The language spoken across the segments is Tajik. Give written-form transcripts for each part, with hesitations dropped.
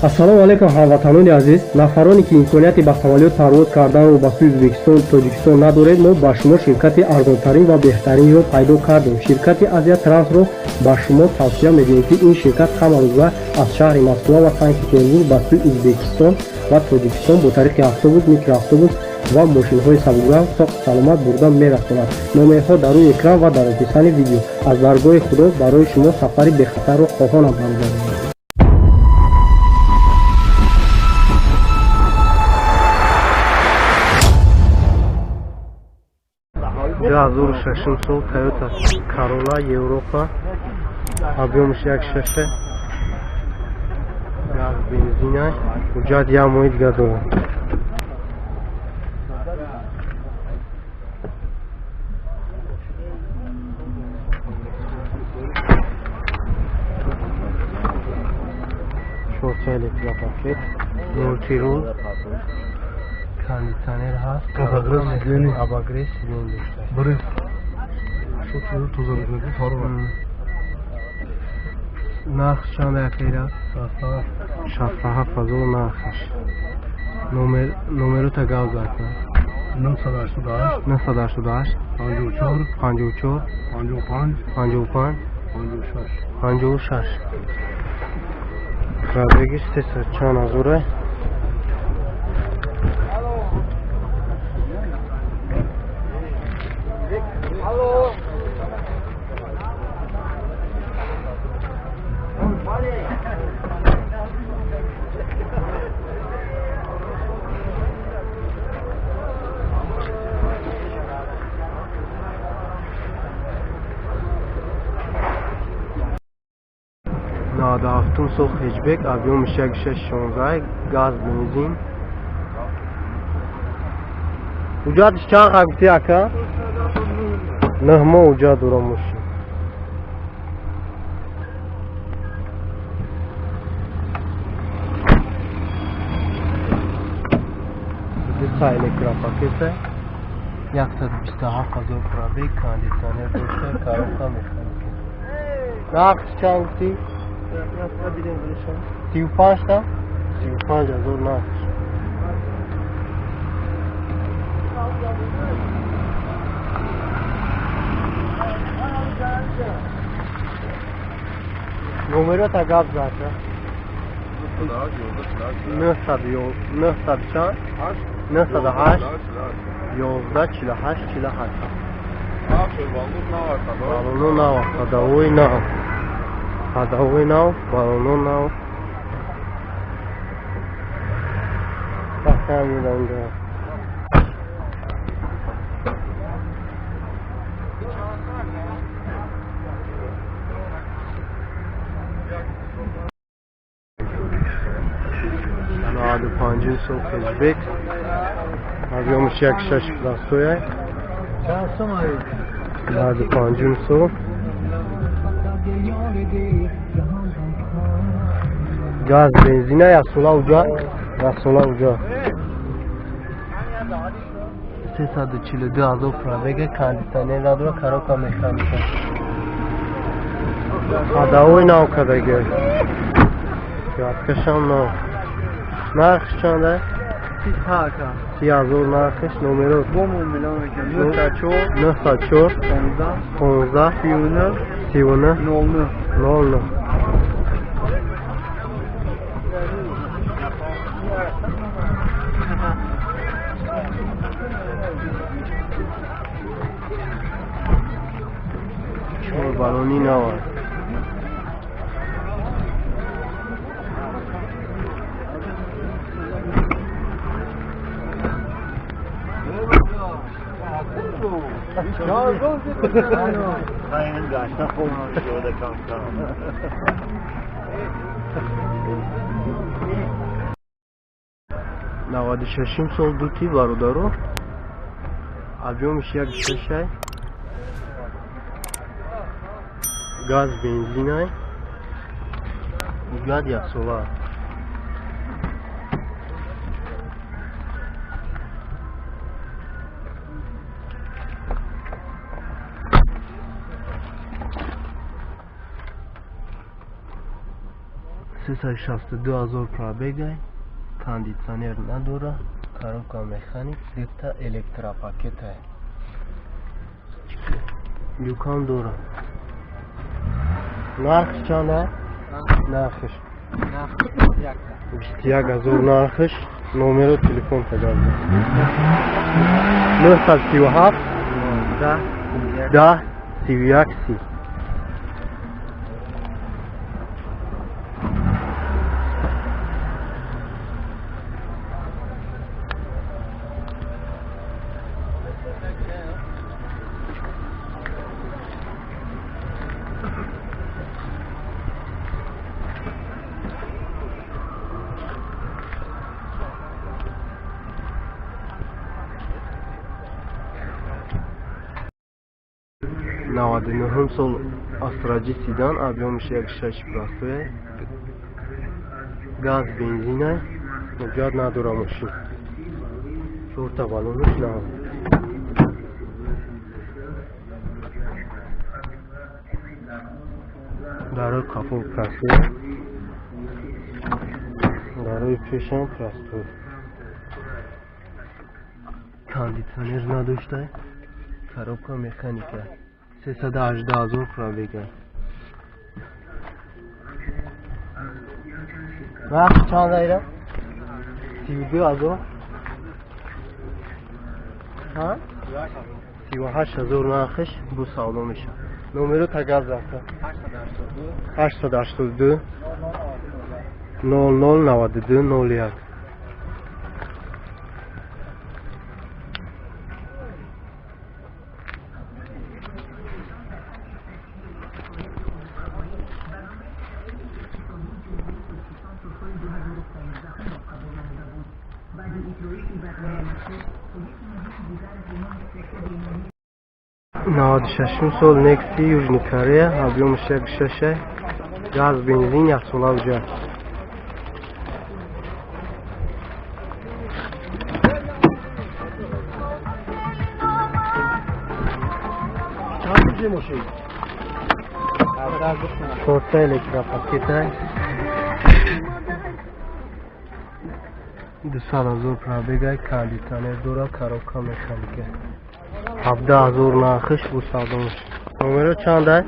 Ассалому алайкум, ҳамватанони азиз. Нафароне ки имконияти ба самолёт парвоз карданро ба сӯи Ӯзбекистон, Тоҷикистон надоред, мо ба шумо ширкати арзонтарин ва беҳтаринро пайдо кардем. Ширкати Азия Трансро ба шумо тавсия медиҳем, ки ин ширкат ҳамарӯза аз шаҳри Москва ва Санкт Петербург ба сӯи Ӯзбекистон ва Тоҷикистон бо тариқи автобус, микроавтобус ва мошинҳои сабукранг соқу саломат бурда мерасонад. Номерҳо дар рӯи экран ва дар описании видео. Аз даргоҳи Худо барои шумо сафари бехатарро хоҳонам, бародарон. 2006 сол Toyota Corolla Европа, объёмш 1,6, газ, бензина, ҳуҷҷат як моҳи дига дорад. Чорта электропакет, мультирул, кондитсионер ҳаст, обогрев сиденье дошта. Нарх чанд якира? 67 000 нархаш. Номерота гап зад. 988 988 54 54 55 55 56. 56. Пробегиш 300 чанд ҳазора. 97-ум сол хэтчбек, объёмш 1,6 16, газ, бензин. Ҳуҷҷатш чанд қа гуфтӣ, ака? 9 моҳ ҳуҷҷат дора мошин. Дута электропакета, 127 000 пробег, кондитсионер дошта, коробка механика. Нархш чанд гуфтӣ? 35 та? 35 000 нархш. Номерота гап зад. 900 чанд? 908 11 48 48. Балоно нав, ходовой нав. Ходовой нав, балоно нав. Фаҳмидам. 95-ум сол хэтчбек, объёмш 1,6, простоя. 95-ум сол, газ, бензина, яксола уҷа, яксола уҷа, 342 000 пробега, кондитсионер надора, коробка механика, ходовой нав кардагиа, пяткашам нав. Нархш чанда? 30 000 нархш. Номеро? 904 15 39 00. Чор балони нав. 96-ум сол дути, бародаро, объёмш 1,6-ай, газ, бензинай, ҳуҷҷат яксола. 362 ҳазор пробегай, кондитсионер надора, коробка механик, дета электропакетай. Люкам дора. Нарх чанд? Нархш 21 ҳазор нархш. Номеро телефон таҷаб. 937 10 31 30. 99 сол Астра Ҷи седан, объёмш 1,6 простое, газ бензина, ҳуҷҷат надора мошин. Чорта баллонаш нав. Дарои қафо простой, дарои пешам простой. Кондитсионер надошта, коробка механика. 318 ҳазор пробега. Нарх чанд айра? 32 ҳазор. Ҳа? 38 ҳазор нархш бу савдо мешавад. Номеро тагаз зака. 882 00 92 01. 96 сол Некси Южный Корея, объёмш 1,6, газ бензин, яксола ҳуҷҷат. Чорта электропакета, 200 ҳазор пробегай, кондитсионер дора, коробка механика. 17 ҳазор нархш бу савдо мешавад. Номеро чанд ай?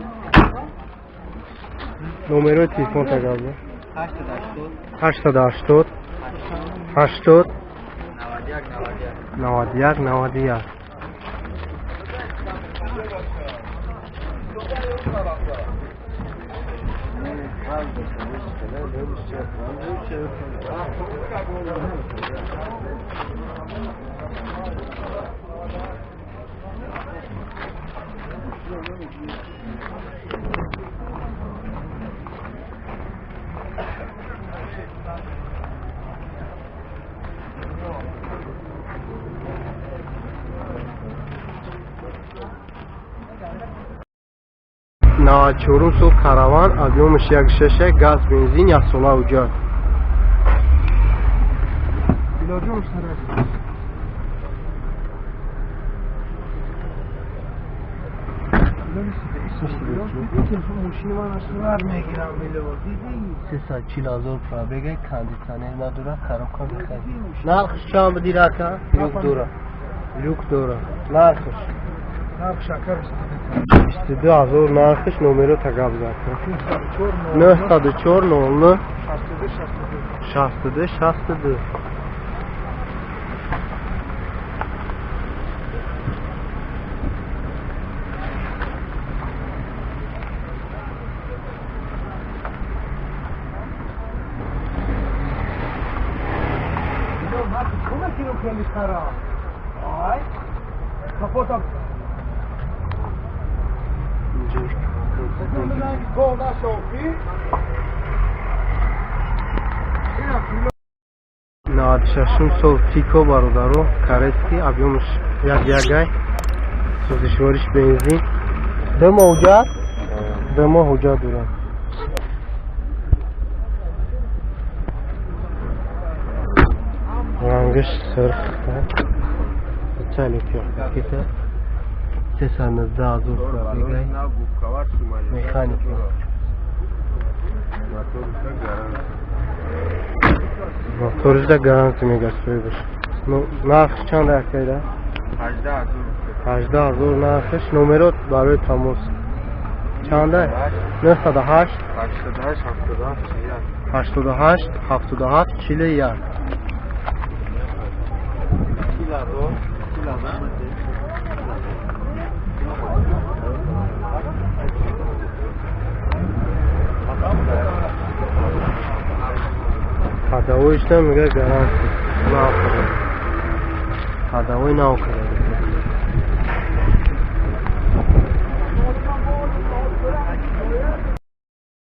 Номерои телефон таҷаб. 880 80 91 91. 94 сол Караван, объёмш 1,6, газ бензин, яксола ҳуҷҷат. Сесад чил ҳазор пробега, кондитсионер надора, коробка механика. Нархш чанд буди рака? Люк дора. Люк дора. Нархш? Нарх шакар 22 ҳазор нархш. Номеро тагаб зака. 904 00 62 62. 96 сол Тико бародаро, корейский, объёмш 1,1, сӯзишвориш бензин. Ду моҳ ҳуҷҷат? Ду моҳ ҳуҷҷат дорад. Рангаш сурх. Кита 319 ҳазор пробегай, механика. Моторишда гарантия мега соҳибаш. Нархш чанд акайда? 18 000 нархш. Номерот барои тамос чанда? 908 88 77 41. Ходовойшда мега гарантия нав кардагӣ. Ходовой нав кардагӣ.